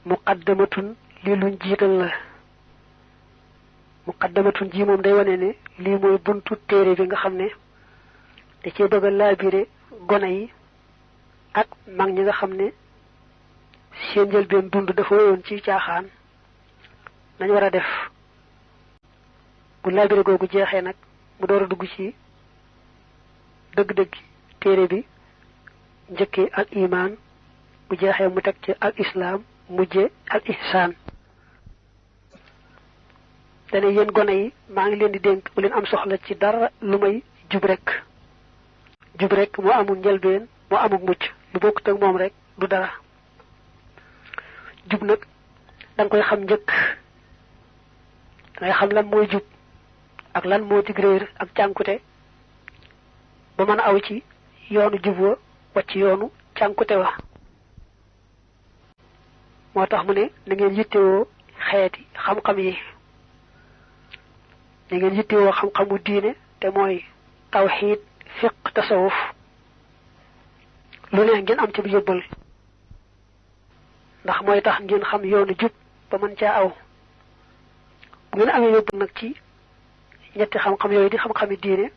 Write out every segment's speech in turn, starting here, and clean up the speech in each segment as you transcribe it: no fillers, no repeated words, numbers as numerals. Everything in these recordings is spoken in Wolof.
muqaddamatun li luñ jiital la muqaddamatun ji moom day wane ne lii mooy buntu téere bi nga xam ne da cee bëgg a laabire gone yi ak mag ñi nga xam ne seen njëlbeen dund dafa woyoon ci caaxaan nañ war a def bu laabire googu jeexee nag mu door a dugg ci dëgg-dëgg téere bi njëkkee al iman bu jeexee mu teg ci al islam mujje al ihsaan dane yéen gone yi maa ngi leen di dénk bu leen am soxla ci dara lu may jub rek moo amul njëlbeen moo amul mucc lu bokkut ak moom rek du dara jub nag da nga koy xam njëkk da ngay xam lan mooy jub ak lan moo dig réer ak cànkute ba mën a aw ci yoonu jub wa wacc yoonu cànkute wa moo tax mu ne na ngeen yittewoo xeeti xam-xam yi na ngeen yittewoo xam-xamu diine te mooy tawxiid fiq tasawuf lu ne ngeen am ci bu yóbbal ndax mooy tax ngeen xam yoonu jub ba mën caa aw bu ngeen amee yóbbal nag ci ñetti xam-xam yooyu di xam-xami diine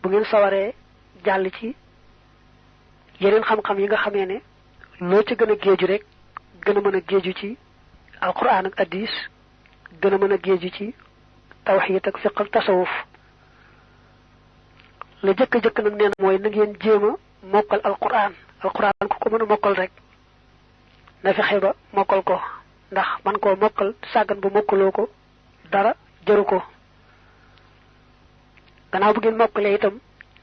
bu ngeen sawaree jàll ci yeneen xam-xam yi nga xamee ne loo ci gën a géeju rek gën a mën a géeju ci alquran ak hadis gën a mën a géeju ci tawxiid ak fiq ak tasawuf la jëkk nag nee na mooy na ngeen jéem a mokkal alquran ku ko mën a mokkal rek na fexe ba mokkal ko ndax man koo mokkal sàggan bu mokkaloo ko dara jëru ko gannaaw bu ngeen mokkalee itam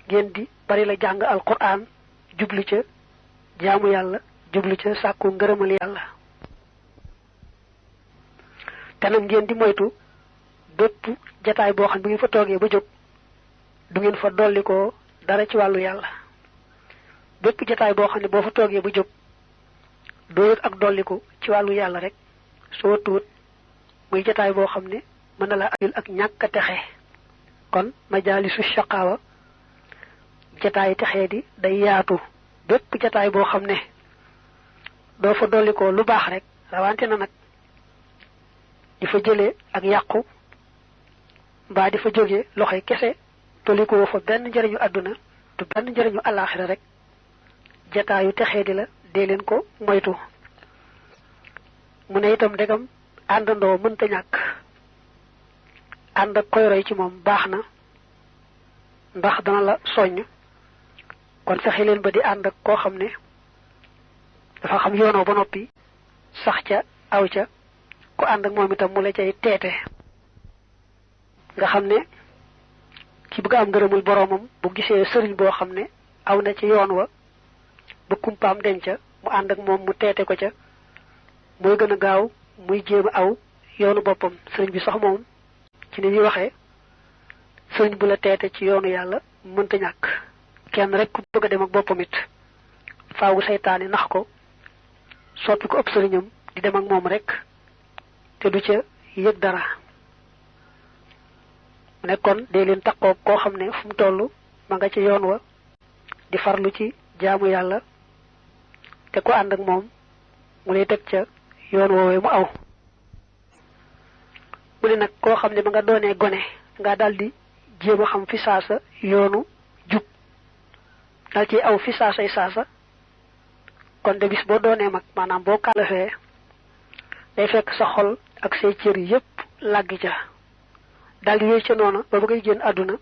ngeen di bari la jàng alquran jublu ca jaamu yàlla jublu ca sàkku ngërëmal yàlla te nag ngeen di moytu bépp jataay boo xam bu ngeen fa toogee ba jóg du ngeen fa dolli ko dara ci wàllu yàlla bépp jataay boo xam ne boo fa toogee ba jóg doo yëg ak dolliku ci wàllu yàlla rek soo tuut muy jataay boo xam ne mën na la ayul ak ñàkk a texe kon majaalisu shaqaawa jataay texee di day yaatu bépp jataay boo xam ne doo fa dollikoo lu baax rek rawante na nag di fa jëlee ak yàqu mbaa di fa jógee loxoy kese dollikoo fa benn njëriñu àdduna te benn njëriñu àllaaxira rek jataayu texee di la dee leen ko moytu mu ne itam ndegam àndandoo mënta ñàkk ànd ak koy roy ci moom baax na ndax dana la soññ kon fexe leen ba di ànd ak koo xam ne dafa xam yoonoo ba noppi sax ca aw ca ku ànd ak moom itam mu la cay teete nga xam ne ki bëgg am ngërëmul boroomam bu gisee sëriñ boo xam ne aw na ci yoon wa ba kumpaam denca mu ànd ak moom mu teete ko ca mooy gën a gaaw muy jéem a aw yoonu boppam sëriñ bi sax moom ci ni ñuy waxee sëriñ bu la teete ci yoonu yàlla mënta ñàkk kenn rek ku bëgg a dem ak boppam it faawu seytaane nax ko soppi ko ëpp sëriñam di dem ak moom rek te du ca yëg dara mu ne kon dee leen taqoo koo xam ne fu mu toll ma nga ci yoon wa di farlu ci jaamu yàlla te ko ànd ak moom mu lay teg ca yoon woowee mu aw mu ne nag koo xam ne ba nga doonee gone nga daldi jéem a xam fi saasa yoonu jub dal ci aw fi saasay saasa kon de bis boo doonee mag maanaam boo kàllafee day fekk sa xol ak say cër yépp làggi ca daldi wéy ca noona ba ngay génn àdduna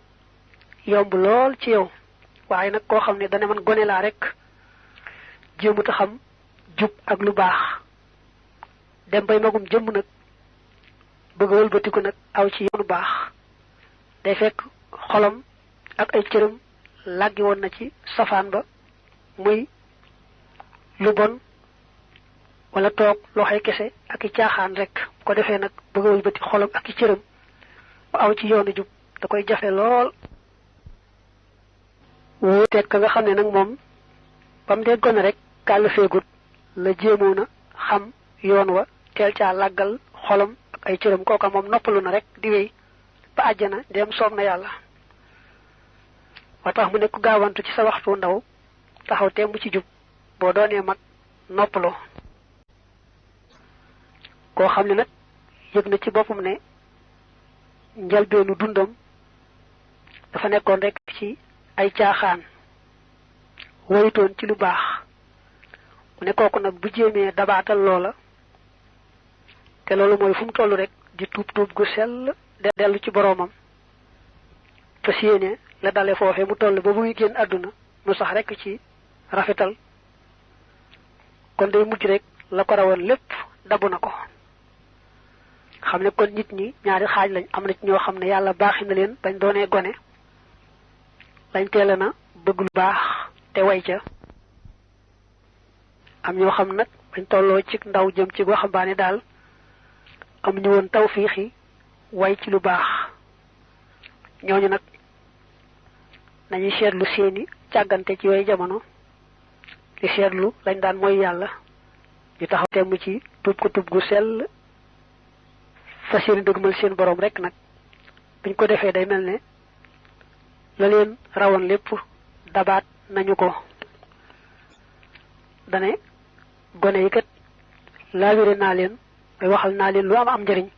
yomb lool ci yow waaye nag koo xam ne dana man gone laa rek jéemut a xam jub ak lu baax dem bay magum jëmm nag bëgg a wëlbatiku nag aw ci yoonu baax day fekk xolam ak ay cëram làggi woon na ci safaan ba muy lu bon wala toog loxoy kese ak i caaxaan rek ko defee nag bëgg a wëlbati xolam ak i cëram mu aw ci yoonu jub da koy jafe lool wuuteeg ka nga xam ne nag moom ba mu dee gone rek kàll feegut la jéemoon a xam yoon wa teel caa làggal xolam ak ay cëram kooka moom noppalu na rek di wéy ba àjjana dem soob na yàlla wa tax mu ne ku gaawantu ci sa waxtu ndaw taxaw temb ci jub boo doonee mag noppaloo koo xam ne nag yëg na ci boppam ne njalbeenu dundam dafa nekkoon rek ci ay caaxaan wayutoon ci lu baax mu ne kooku nag bu jéemee dabaatal loola te loolu mooy fu mu toll rek di tuub gu sell dellu ci boroomam fas yéene la dale foofe mu toll ba muy génn àdduna mu sax rek ci rafetal kon day mujj rek la ko rawoon lépp dabu na ko xam ne kon nit ñi ñaari xaaj lañ am na ci ñoo xam ne yàlla baaxi na leen bañ doonee gone lañ teela na bëgg lu baax te way ca am ñoo xam nag bañ tolloo ci ndaw jëm ci waxambaane daal am ñu woon tawfiixi way ci lu baax ñooñu nag nañuy seetlu seeni càggante ci yooyu jamono di seetlu lañ daan mooy yàlla ñu taxaw temm ci tuub ko tuub gu sell fas yéene dëgmal seen borom rek nag buñ ko defee day mel ne la leen rawoon lépp dabaat nañu ko dane gone yi kat laabire naa leen may waxal naa leen lu am njëriñ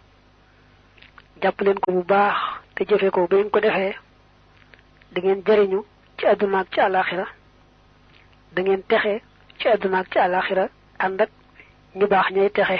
jàpp leen ko bu baax te jëfe ko ba ngeen ko defee da ngeen jëriñu ci àdduna ak ci àllaaxira da ngeen texe ci àdduna ak ci àllaaxira ànd ak ñu baax ñay texe